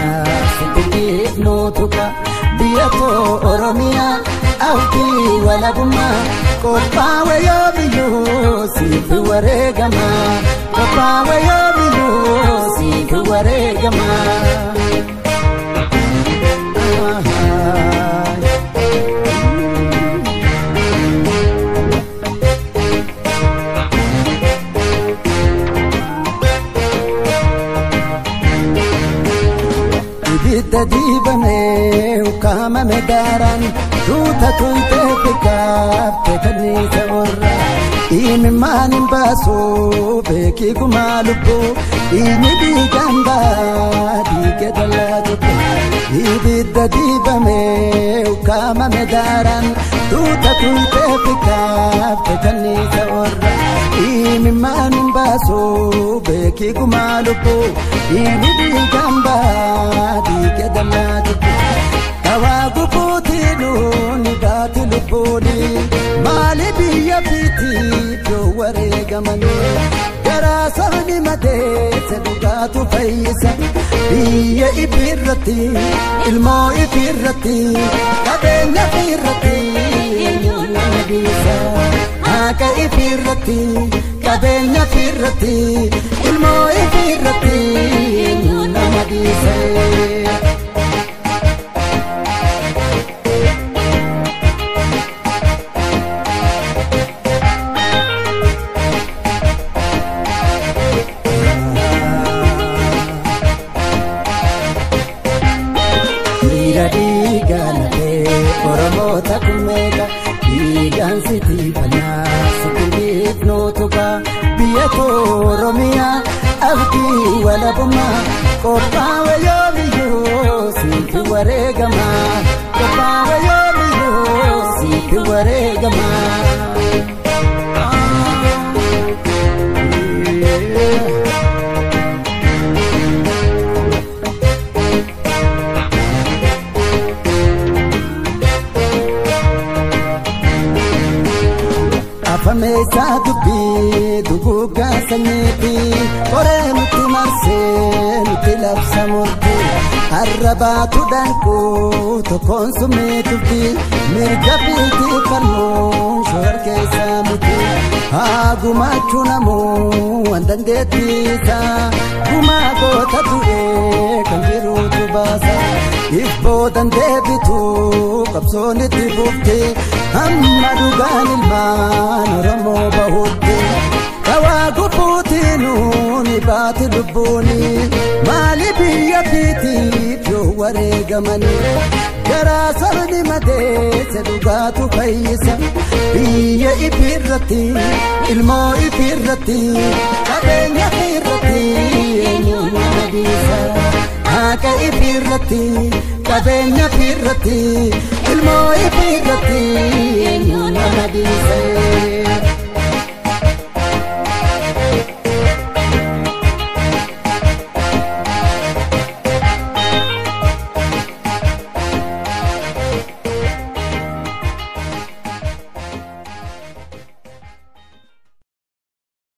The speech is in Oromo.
fannaa sitti nutuka biyya too Oromiyaa abdii walabummaa qophaa'e yoomiyyuu siif wareegama qophaa'e yoomiyyuu siif wareegama. Ibidda dibamee ukkaamame daaraan tuuta tuytee fikkaafte kanniisa warra imimmaan hin baasu beekii gumaa lubbuu dhiigni dhiigaan baa dhiige dallaa tokko. Ibidda dibamee ukkaamame daaraan tuuta tuytee fikkaafte kanniisa warra imimmaan hin baasu beekii gumaa lubbuu dhiigni dhiigaan baa dhiige dallaa tokko. Dawaa gubuutiin ni baati lubbuuni maali biyya fiitiif yoo wareegamanii garaa sabni madeesse dhugaatu fayyisa biyya ifirratti ilmoo ifirratti qabeenya ifirratti eenyuun nama dhiisa haqa ifirratti qabeenya ifirratti ilmoo ifirratti eenyuun nama dhiisa. Oromoota kummeeka dhiigaan sitti fannaa sitti nutuka biyya too Oromiyaa abdii walabummaa qophaa'e yoomiyyuu siif wareegama qophaa'e yoomiyyuu siif wareegama. Afameessaa dubbii duguuggaa sanyiiti qoree nutti marsee nutti labsa murtii har'a baatu danquu tokkoon summii tufti mirga fiitii falmuu shoora keessaa miti haa gumaachuu namuu waan dandeettiisa gumaa goota du'ee kan jiruutu baasa ibboodan deebitu qabsoon itti fufti hamma dhugaan ilmaan Oromoo bahutti. Dawaa gubuutiin ni baati lubbuuni maali biyya fiitiif yoo wareegamanii garaa sabni madeesse dhugaatu fayyisa biyya ifirratti ilmoo ifirratti qabeenya ifirratti eenyuun nama dhiisa haqa ifirratti qabeenya ifirratti ilmoo ifirratti eenyuun nama dhiisa.